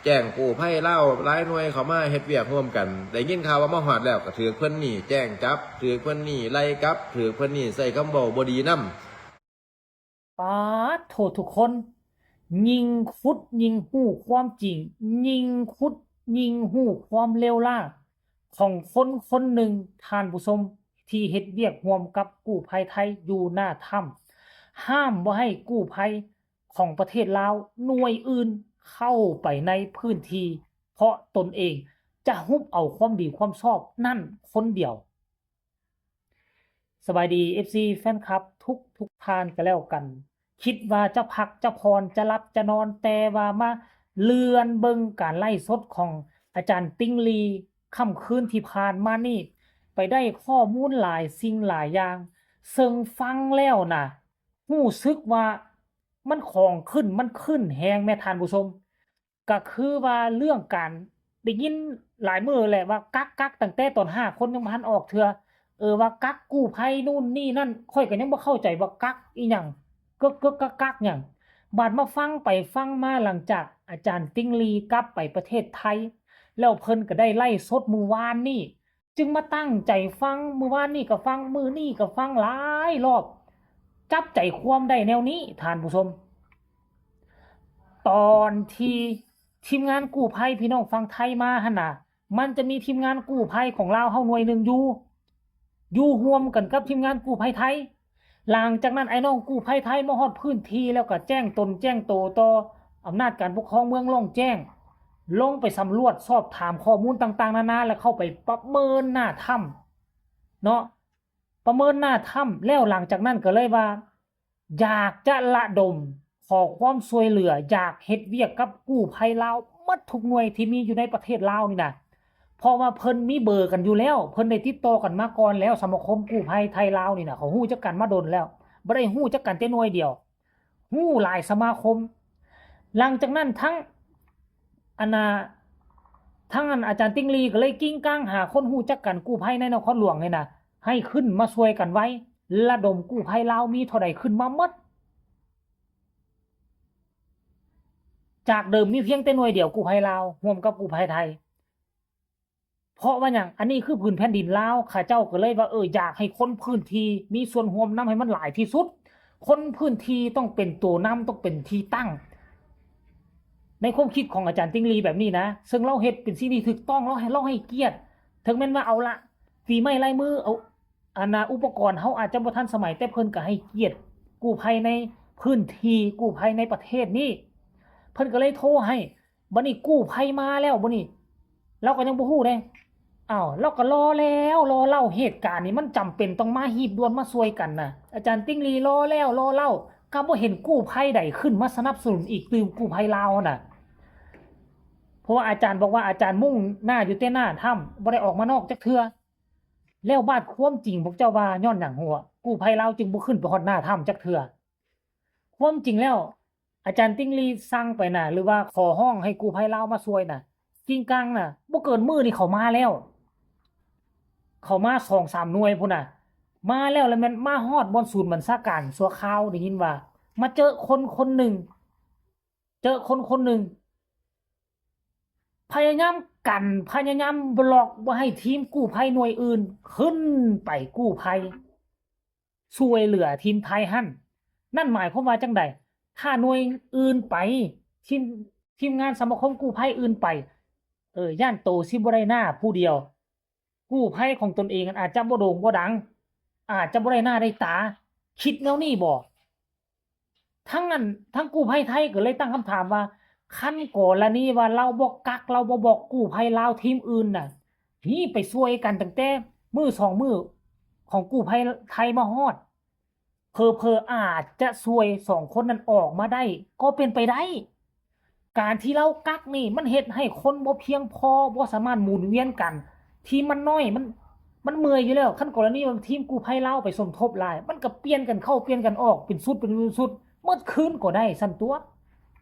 ແຈ້ງກູ້ໄພລາວຫຼາຍໜ່ວຍເຂົ້າມາເຮັດວຽກຮ່ວມກັນ. ໄດ້ຍິນຂ່າວວ່າມາຮອດແລ້ວກໍຖືກເພິ່ນນີ້ແຈ້ງຈັບ, ຖືກເພິ່ນນີ້ໄລ່ກັບ, ຖືກເພິ່ນນີ້ໃຊ້ຄຳເວົ້າບໍ່ດີນຳ. ປາດໂທ ທຸກຄົນ, ຍິ່ງຂຸດຍິ່ງຮູ້ຄວາມຈິງ, ຍິ່ງຂຸດຍິ່ງຮູ້ຄວາມເລວລາຂອງຄົນຄົນໜຶ່ງ, ທ່ານຜູ້ຊົມ, ທີ່ເຮັດວຽກຮ່ວມກັບກູ້ໄພໄທຢູ່ໜ້າຖ້ຳ, ຫ້າມບໍ່ໃຫ້ກູ້ໄພຂອງປະເທດລາວໜ່ວຍອື່ນເຂົ້າໄປໃນພື້ນທີ່, ເພາະຕົນເອງຈະຮຸບເອົາຄວາມດີຄວາມຊອບນັ້ນຄົນດຽວ. ສະບາຍດີ ເອັຟຊີ ແຟນຄລັບທຸກໆທ່ານກໍແລ້ວກັນ. ຄິດວ່າຈະພັກຈະຜ່ອນຈະຫຼັບຈະນອນ, ແຕ່ວ່າມາເລື່ອນເບິ່ງການໄລຟ໌ສົດຂອງອາຈານຕິ່ງລີຄ່ຳຄືນທີ່ຜ່ານມານີ້, ໄປໄດ້ຂໍ້ມູນຫຼາຍສິ່ງຫຼາຍຢ່າງ, ເຊິ່ງຟັງແລ້ວນະ ຮູ້ສຶກວ່າມັນຂອງຂຶ້ນ, ມັນຂຶ້ນແຮງແມ້ທ່ານຜູ້ຊົມ. ກໍຄືວ່າເລື່ອງການ ໄດ້ຍິນຫຼາຍມື້ແຫຼະວ່າກັກ, ກັກຕັ້ງແຕ່ຕອນຫ້າຄົນຍັງບໍ່ທັນອອກເທື່ອ, ເອີ ວ່າກັກກູ້ໄພນູ້ນນີ້ນັ້ນ, ຂ້ອຍກໍຍັງບໍ່ເຂົ້າໃຈວ່າກັກອີຫຍັງ, ເກີກໆກັກໆຫຍັງ. ບາດມາຟັງໄປຟັງມາ, ຫຼັງຈາກອາຈານຕິ່ງລີກັບໄປປະເທດໄທແລ້ວ, ເພິ່ນກໍໄດ້ໄລຟ໌ສົດມື້ວານນີ້, ຈຶ່ງມາຕັ້ງໃຈຟັງ, ມື້ວານນີ້ກໍຟັງ, ມື້ນີ້ກໍຟັງຫຼາຍລອບ, ຈັບໃຈຄວາມໄດ້ແນວນີ້ທ່ານຜູ້ຊົມ. ຕອນທີ່ທີມງານກູ້ໄພພີ່ນ້ອງຝັ່ງໄທມາຫັ້ນນະ, ມັນຈະມີທີມງານກູ້ໄພຂອງລາວເຮົາໜ່ວຍໜຶ່ງຢູ່, ຢູ່ຮ່ວມກັນກັບທີມງານກູ້ໄພໄທ. ຫຼັງຈາກນັ້ນ ອ້າຍນ້ອງກູ້ໄພໄທມາຮອດພື້ນທີ່ແລ້ວກໍແຈ້ງຕົນແຈ້ງໂຕຕໍ່ອຳນາດການປົກຄອງເມືອງລ່ອງແຈ້ງ, ລົງໄປສຳຫຼວດສອບຖາມຂໍ້ມູນຕ່າງໆນານາ ແລ້ວເຂົ້າໄປປະເມີນໜ້າຖ້ຳເນາະ, ປະເມີນໜ້າຖ້ຳແລ້ວ. ຫຼັງຈາກນັ້ນກໍເລີຍວ່າ ຢາກຈະລະດົມຂໍຄວາມຊ່ວຍເຫຼືອ, ຢາກເຮັດວຽກກັບກູ້ໄພລາວໝົດທຸກໜ່ວຍທີ່ມີຢູ່ໃນປະເທດລາວນີ້ນະ, ເພາະວ່າເພິ່ນມີເບີກັນຢູ່ແລ້ວ, ເພິ່ນໄດ້ຕິດຕໍ່ກັນມາກ່ອນແລ້ວ. ສະມາຄົມກູ້ໄພໄທລາວນີ້ນະ ເຂົາຮູ້ຈັກກັນມາດົນແລ້ວ, ບໍ່ໄດ້ຮູ້ຈັກກັນແຕ່ໜ່ວຍດຽວ, ຮູ້ຫຼາຍສະມາຄົມ. ຫຼັງຈາກນັ້ນທັງ ອັນນ່າ ທາງອັນອາຈານຕິ່ງລີກໍເລີຍກິ້ງກ້າງຫາຄົນຮູ້ຈັກກັນກູ້ໄພໃນນະຄອນຫຼວງນີ້ນະ ໃຫ້ຂຶ້ນມາຊ່ວຍກັນໄວ, ລະດົມກູ້ໄພລາວມີເທົ່າໃດຂຶ້ນມາໝົດ, ຈາກເດີມມີພຽງແຕ່ໜ່ວຍດຽວກູ້ໄພລາວຮ່ວມກັບກູ້ໄພໄທ. ເພາະວ່າຫຍັງ? ອັນນີ້ຄືພື້ນແຜ່ນດິນລາວ, ເຂົາເຈົ້າກໍເລີຍວ່າ ເອີ ຢາກໃຫ້ຄົນພື້ນທີ່ມີສ່ວນຮ່ວມນຳໃຫ້ມັນຫຼາຍທີ່ສຸດ, ຄົນພື້ນທີ່ຕ້ອງເປັນໂຕນຳ, ຕ້ອງເປັນທີ່ຕັ້ງ. ໃນຄວາມຄິດຂອງອາຈານຕິ່ງລີແບບນີ້ນະ, ເຊິ່ງລາວເຮັດເປັນສິ່ງທີ່ຖືກຕ້ອງ, ລາວໃຫ້, ລາວໃຫ້ກຽດ, ເຖິງແມ່ນວ່າ ເອົາລະ ຝີໄມ້ລາຍມື, ເອົາ ອັນນ່າ ອຸປະກອນເຮົາອາດຈະບໍ່ທັນສະໄໝ, ແຕ່ເພິ່ນກໍໃຫ້ກຽດກູ້ໄພໃນພື້ນທີ່, ກູ້ໄພໃນປະເທດນີ້. ເພິ່ນກໍເລີຍໂທໃຫ້, ບັດນີ້ກູ້ໄພມາແລ້ວ, ບັດນີ້ລາວກໍຍັງບໍ່ຮູ້ເດ້. ອ້າວ ລາວກໍລໍແລ້ວລໍເລົ່າ, ເຫດການນີ້ມັນຈຳເປັນຕ້ອງມາຮີບດ່ວນມາຊ່ວຍກັນນະ. ອາຈານຕິ່ງລີລໍແລ້ວລໍເລົ່າ, ກໍບໍ່ເຫັນກູ້ໄພໃດຂຶ້ນມາສະໜັບສະໜູນອີກຕື່ມ, ກູ້ໄພລາວຫັ້ນນະ. ເພາະວ່າອາຈານບອກວ່າອາຈານມຸ່ງໜ້າຢູ່ແຕ່ໜ້າຖ້ຳ, ບໍ່ໄດ້ອອກມານອກຈັກເທື່ອ. ແລ້ວບາດຄວາມຈິງພວກເຈົ້າວ່າຍ້ອນຫຍັງຫົວ ກູ້ໄພລາວຈຶ່ງບໍ່ຂຶ້ນໄປຮອດໜ້າຖ້ຳຈັກເທື່ອ? ຄວາມຈິງແລ້ວ ອາຈານຕິ່ງລີສັ່ງໄປນະ ຫຼືວ່າຂໍຮ້ອງໃຫ້ກູ້ໄພລາວມາຊ່ວຍນະ, ກິ້ງກ້າງນະ ບໍ່ເກີນມື້ນີ້ເຂົາມາແລ້ວ, ເຂົາມາສອງສາມໜ່ວຍພຸ້ນນະ, ມາແລ້ວ ແລ້ວແມ່ນມາຮອດບ່ອນສູນບັນຊາການຊົ່ວຄາວ, ໄດ້ຍິນວ່າມາເຈີຄົນຄົນໜຶ່ງ, ເຈີຄົນຄົນໜຶ່ງ ພະຍາຍາມກັນ, ພະຍາຍາມບລັອກບໍ່ໃຫ້ທີມກູ້ໄພໜ່ວຍອື່ນຂຶ້ນໄປກູ້ໄພ ຊ່ວຍເຫຼືອທີມໄທຫັ້ນ. ນັ້ນໝາຍຄວາມວ່າຈັ່ງໃດ? ຖ້າໜ່ວຍອື່ນໄປ, ທີມ, ທີມງານສະມາຄົມກູ້ໄພອື່ນໄປ, ເອີ, ຢ້ານໂຕຊິບໍ່ໄດ້ໜ້າຜູ້ດຽວ. ກູ້ໄພຂອງຕົນເອງອາດຈະບໍ່ໂດ່ງບໍ່ດັງ, ອາດຈະບໍ່ໄດ້ໜ້າໄດ້ຕາ, ຄິດແນວນີ້ບໍ? ທັງອັນ, ທັງກູ້ໄພໄທກໍເລີຍຕັ້ງຄຳຖາມວ່າ, ຄັນກໍລະນີວ່າລາວບໍ່ກັກ, ລາວບໍ່ບລັອກກູ້ໄພລາວທີມອື່ນນະ, ນີ້ໄປຊ່ວຍກັນຕັ້ງແຕ່ມື້ສອງມື້ຂອງກູ້ໄພໄທມາຮອດ, ເຜີໆອາດຈະຊ່ວຍສອງຄົນນັ້ນອອກມາໄດ້ກໍເປັນໄປໄດ້. ການທີ່ລາວກັກນີ້ ມັນເຮັດໃຫ້ຄົນບໍ່ພຽງພໍ, ບໍ່ສາມາດໝູນວຽນກັນ, ທີມມັນນ້ອຍ, ມັນ, ມັນເມື່ອຍຢູ່ແລ້ວ. ຄັນກໍລະນີວ່າທີມກູ້ໄພລາວໄປສົມທົບຫຼາຍ, ມັນກໍປ່ຽນກັນເຂົ້າປ່ຽນກັນອອກ ເປັນຊຸດເປັນຊຸດ, ໝົດຄືນກໍໄດ້ຊັ້ນຕົວະ.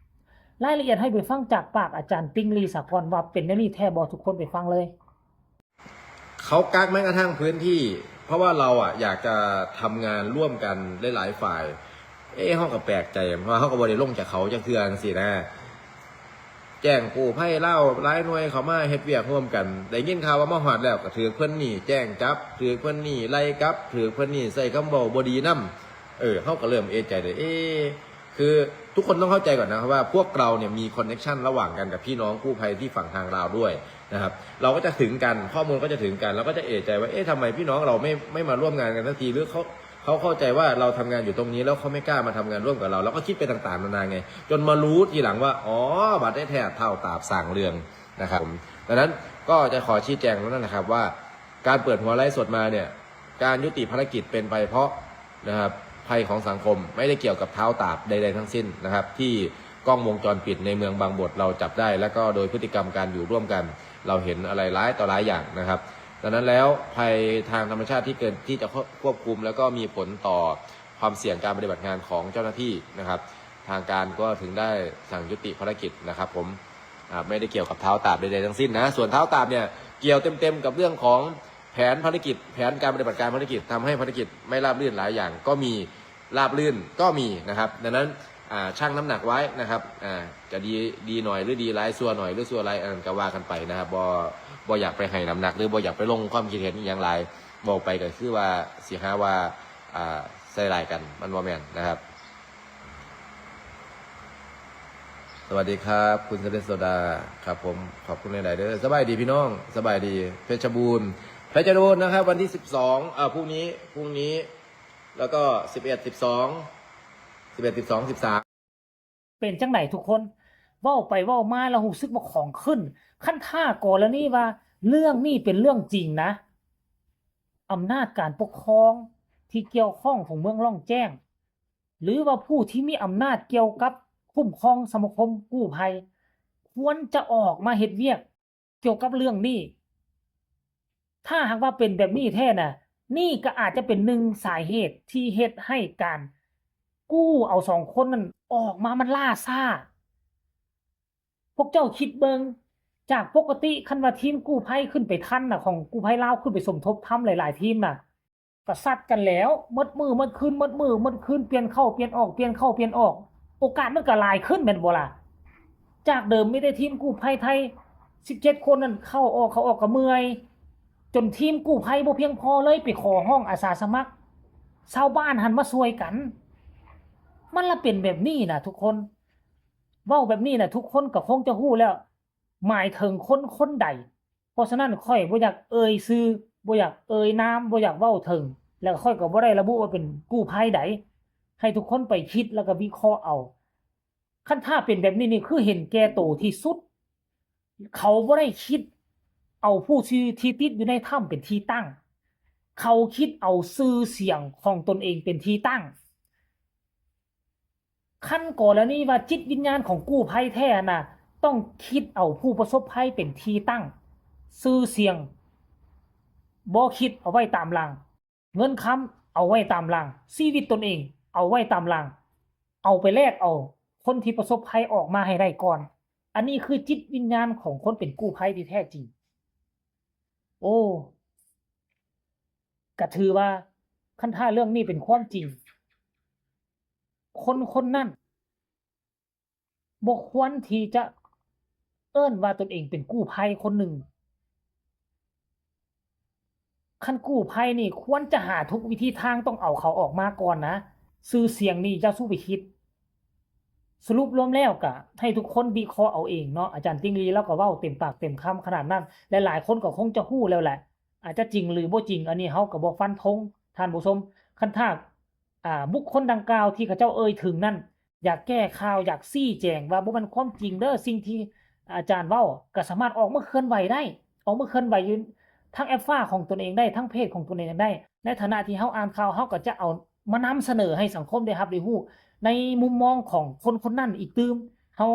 ລາຍລະອຽດໃຫ້ໄປຟັງຈາກປາກອາຈານຕິ່ງລີສາຄອນວ່າເປັນແນວນີ້ແທ້ບໍ່, ທຸກຄົນໄປຟັງເລີຍ. ເຂົາກັກແມ້ກະທັ່ງພື້ນທີ່ ເພາະວ່າເຮົາອະຢາກຈະທຳງານຮ່ວມກັນຫຼາຍໆຝ່າຍ. ເອະ ເຮົາກໍແປກໃຈ ເພາະວ່າເຮົາກໍບໍ່ໄດ້ລົງຈາກເຂົາຈັກເທື່ອຈັ່ງຊີ້ນະ. ແຈ້ງກູ້ໄພລາວຫຼາຍໜ່ວຍເຂົ້າມາເຮັດວຽກຮ່ວມກັນ ໄດ້ຍິນຂ່າວວ່າມາຮອດແລ້ວກໍຖືກເພິ່ນນີ້ແຈ້ງຈັບ ຖືກເພິ່ນນີ້ໄລ່ກັບ ຖືກເພິ່ນນີ້ໃຊ້ຄຳເວົ້າບໍ່ດີນຳ. ເອີ ເຮົາກໍເລີ່ມເອະໃຈເດ້ ເອ ຄືທຸກຄົນຕ້ອງເຂົ້າໃຈກ່ອນນະວ່າ ພວກເຮົາເນຍມີ connection ລະຫວ່າງກັນກັບພີ່ນ້ອງກູ້ໄພທີ່ຝັ່ງທາງລາວດ້ວຍນະຄັບ ເຮົາກໍຈະເຖິງກັນ ຂໍ້ມູນກໍຈະເຖິງກັນ ເຮົາກໍຈະເອະໃຈວ່າ ເອະ ທຳໄມພີ່ນ້ອງເຮົາໄມ່ ໄມ່ມາຮ່ວມງານກັນສັກທີ ຫຼືເຂົາ ເຂົາເຂົ້າໃຈວ່າເຮົາທຳງານຢູ່ຕົງນີ້ ແລ້ວເຂົາໄມ່ກ້າມາທຳງານຮ່ວມກັບເຮົາ ເຮົາກໍຄິດໄປຕ່າງໆນານາໄງ ຈົນມາຮູ້ທີຫຼັງວ່າ ອໍ ບາດແທ້ໆ ທ້າວຕາບສ້າງເລື່ອງນະຄັບ. ດັ່ງນັ້ນກໍຈະຂໍຊີ້ແຈງນັ້ນນະຄັບວ່າ ການເປີດຫົວໄລຟ໌ສົດມາເນຍ ການຍຸຕິພາລະກິດເປັນໄປເພາະນະຄັບ ໄພຂອງສັງຄົມ ໄມ່ໄດ້ກ່ຽວກັບທ້າວຕາບໃດໆທັງສິ້ນນະຄັບ ທີ່ກ້ອງວົງຈອນປິດໃນເມືອງບາງບົດເຮົາຈັບໄດ້ ແລ້ວກໍໂດຍພຶດຕິກຳການຢູ່ຮ່ວມກັນ ເຮົາເຫັນອະໄລຫຼາຍຕໍ່ຫຼາຍຢ່າງນະຄັບ. ດັ່ງນັ້ນແລ້ວ ໄພທາງທຳມະຊາດທີ່ເກີນທີ່ຈະຄວບຄຸມ ແລ້ວກໍມີຜົນຕໍ່ຄວາມສ່ຽງການປະຕິບັດງານຂອງເຈົ້າໜ້າທີ່ນະຄັບ ທາງການກໍເຖິງໄດ້ສັ່ງຍຸຕິພາລະກິດນະຄັບຜົມ ອ່າ ໄມ່ໄດ້ກ່ຽວກັບທ້າວຕາບໃດໆທັງສິ້ນນະ. ສ່ວນທ້າວຕາບເນຍ ກ່ຽວເຕັມໆກັບເລື່ອງຂອງແຜນພາລະກິດ ແຜນການປະຕິບັດການພາລະກິດ ທຳໃຫ້ພາລະກິດໄມ່ລາບລື່ນຫຼາຍຢ່າງກໍມີ ລາບລື່ນກໍມີນະຄັບ. ດັ່ງນັ້ນ ອ່າ ຊັ່ງນ້ຳໜັກໄວ້ນະຄັບ ອ່າ ຈະດີ ດີໜ້ອຍ ຫຼື ດີຫຼາຍ ຊົ່ວໜ້ອຍ ຫຼື ຊົ່ວຫຼາຍ ອັນນັ້ນກໍວ່າກັນໄປນະຄັບ ບໍ່ ບໍ່ຢາກໄປໃຫ້ນ້ຳໜັກ ຫຼື ບໍ່ຢາກໄປລົງຄວາມຄິດເຫັນອີ່ຫຍັງຫຼາຍ ເວົ້າໄປກໍຄືວ່າຊິຫາວ່າ ອ່າ ໃສ່ຮ້າຍກັນ ມັນບໍ່ແມ່ນນະຄັບ. ສະຫວັດດີຄັບ ຄຸນສຳເລັດໂສດາ ຄັບຜົມ ຂອບຄຸນຫຼາຍໆເດີ. ສະບາຍດີພີ່ນ້ອງ ສະບາຍດີ ເພັດຊະບູນ ເພັດຊະບູນນະຄັບ ວັນທີສິບສອງ ເອີ ພລຸ່ງນີ້ ພລຸ່ງນີ້ ແລ້ວກໍສິບເອັດ ສິບສອງ ສິບເອັດ ສິບສອງ ສິບສາມ ເປັນຈັ່ງໃດທຸກຄົນ? ເວົ້າໄປເວົ້າມາແລ້ວຮູ້ສຶກວ່າຂອງຂຶ້ນ. ຄັນຖ້າກໍລະນີວ່າເລື່ອງນີ້ເປັນເລື່ອງຈິງນະ ອຳນາດການປົກຄອງທີ່ກ່ຽວຂ້ອງຂອງເມືອງລ່ອງແຈ້ງ ຫຼືວ່າຜູ້ທີ່ມີອຳນາດກ່ຽວກັບຄຸ້ມຄອງສະມາຄົມກູ້ໄພ ຄວນຈະອອກມາເຮັດວຽກ ກ່ຽວກັບເລື່ອງນີ້. ຖ້າຫາກວ່າເປັນແບບນີ້ແທ້ນະ ນີ້ກໍອາດຈະເປັນໜຶ່ງສາເຫດທີ່ເຮັດໃຫ້ການກູ້ເອົາສອງຄົນນັ້ນອອກມາມັນລ້າຊ້າ. ພວກເຈົ້າຄິດເບິ່ງ ຈາກປົກກະຕິຄັນວ່າທີມກູ້ໄພຂຶ້ນໄປທັນນະ ຂອງກູ້ໄພລາວຂຶ້ນໄປສົມທົບທຳຫຼາຍໆທີມນະ ກະຊັດກັນແລ້ວ ໝົດມື້ໝົດຄືນ ໝົດມື້ໝົດຄືນ ປ່ຽນເຂົ້າປ່ຽນອອກ ປ່ຽນເຂົ້າປ່ຽນອອກ ໂອກາດມັນກະຫຼາຍຂຶ້ນແມ່ນບໍ່ລະ? ຈາກເດີມມີແຕ່ທີມກູ້ໄພໄທສິບເຈັດຄົນນັ້ນ ເຂົ້າອອກ ເຂົ້າອອກກະເມື່ອຍ ຈົນທີມກູ້ໄພບໍ່ພຽງພໍເລີຍ ໄປຂໍຮ້ອງອາສາສະໝັກຊາວບ້ານຫັ້ນມາຊ່ວຍກັນ. ມັນລະເປັນແບບນີ້ນະທຸກຄົນ. ເວົ້າແບບນີ້ນະ ທຸກຄົນກະຄົງຈະຮູ້ແລ້ວ ໝາຍເຖິງຄົນຄົນໃດ. ເພາະສະນັ້ນ ຂ້ອຍບໍ່ຢາກເອີ່ຍຊື່ ບໍ່ຢາກເອີ່ຍນາມ ບໍ່ຢາກເວົ້າເຖິງ ແລະ ຂ້ອຍກໍບໍ່ໄດ້ລະບຸວ່າເປັນກູ້ໄພໃດ. ໃຫ້ທຸກຄົນໄປຄິດ ແລ້ວກໍວິເຄາະເອົາ. ຄັນຖ້າເປັນແບບນີ້ນີ້ ຄືເຫັນແກ່ໂຕທີ່ສຸດ. ເຂົາບໍ່ໄດ້ຄິດເອົາຜູ້ທີ່ ທີ່ຕິດຢູ່ໃນຖ້ຳເປັນທີ່ຕັ້ງ. ເຂົາຄິດເອົາຊື່ສຽງຂອງຕົນເອງເປັນທີ່ຕັ້ງ. ຄັນກໍລະນີວ່າຈິດວິນຍານຂອງກູ້ໄພແທ້ຫັ້ນນະ ຕ້ອງຄິດເອົາຜູ້ປະສົບໄພເປັນທີ່ຕັ້ງ, ຊື່ສຽງບໍ່ຄິດເອົາໄວ້ຕາມຫຼັງ, ເງິນຄຳເອົາໄວ້ຕາມຫຼັງ, ຊີວິດຕົນເອງເອົາໄວ້ຕາມຫຼັງ, ເອົາໄປແລກເອົາຄົນທີ່ປະສົບໄພອອກມາໃຫ້ໄດ້ກ່ອນ. ອັນນີ້ຄືຈິດວິນຍານຂອງຄົນເປັນກູ້ໄພທີ່ແທ້ຈິງ. ໂອ້ ກະຖືວ່າ ຄັນຖ້າເລື່ອງນີ້ເປັນຄວາມຈິງ, ຄົນຄົນນັ້ນບໍ່ຄວນທີ່ຈະເອີ້ນວ່າຕົນເອງເປັນກູ້ໄພຄົນໜຶ່ງ. ຄັນກູ້ໄພນີ້ຄວນຈະຫາທຸກວິທີທາງຕ້ອງເອົາເຂົາອອກມາກ່ອນນະ. ຊື່ສຽງນີ້ຢ່າສູ່ໄປຄິດ. ສະຫຼຸບລວມແລ້ວກະໃຫ້ທຸກຄົນວິເຄາະເອົາເອງເນາະ. ອາຈານຕິ່ງລີລາວກໍເວົ້າເຕັມປາກເຕັມຄຳຂະໜາດນັ້ນ ແລະ ຫຼາຍຄົນກໍຄົງຈະຮູ້ແລ້ວແຫຼະ. ອາດຈະຈິງຫຼືບໍ່ຈິງ ອັນນີ້ເຮົາກໍບໍ່ຟັນທົງທ່ານຜູ້ຊົມ. ຄັນຖ້າ ອ່າ ບຸກຄົນດັ່ງກ່າວທີ່ເຂົາເຈົ້າເອີ່ຍເຖິງນັ້ນ ຢາກແກ້ຂ່າວ ຢາກຊີ້ແຈງວ່າບໍ່ແມ່ນຄວາມຈິງເດີ ສິ່ງທີ່ອາຈານເວົ້າ ກໍສາມາດອອກມາເຄື່ອນໄຫວໄດ້ ອອກມາເຄື່ອນໄຫວຢູ່ທາງແອັບຟາຂອງຕົນເອງໄດ້ ທາງເພຈຂອງຕົນເອງໄດ້. ໃນຖານະທີ່ເຮົາອ່ານຂ່າວ ເຮົາກໍຈະເອົາມານຳສະເໜີໃຫ້ສັງຄົມໄດ້ຮັບໄດ້ຮູ້ ໃນມຸມມອງຂອງຄົນຄົນນັ້ນອີກຕື່ມ. ເຮົາ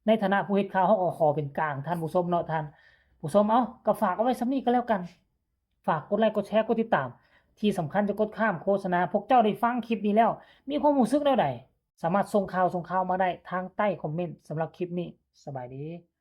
ໃນຖານະຜູ້ເຮັດຂ່າວ ເຮົາກໍຂໍເປັນກາງ ທ່ານຜູ້ຊົມເນາະ ທ່ານຜູ້ຊົມ. ເອົ້າ ກໍຝາກເອົາໄວ້ສ່ຳນີ້ກໍແລ້ວກັນ. ຝາກກົດໄລ ກົດແຊ ກົດຕິດຕາມ. ທີ່ສຳຄັນ ຢ່າກົດຂ້າມໂຄສະນາ. ພວກເຈົ້າໄດ້ຟັງຄລິບນີ້ແລ້ວ ມີຄວາມຮູ້ສຶກແນວໃດ? ສາມາດສົ່ງຂ່າວ ສົ່ງຂ່າວມາໄດ້ທາງໃຕ້ຄອມເມັນ. ສຳລັບຄລິບນີ້ ສະບາຍດີ.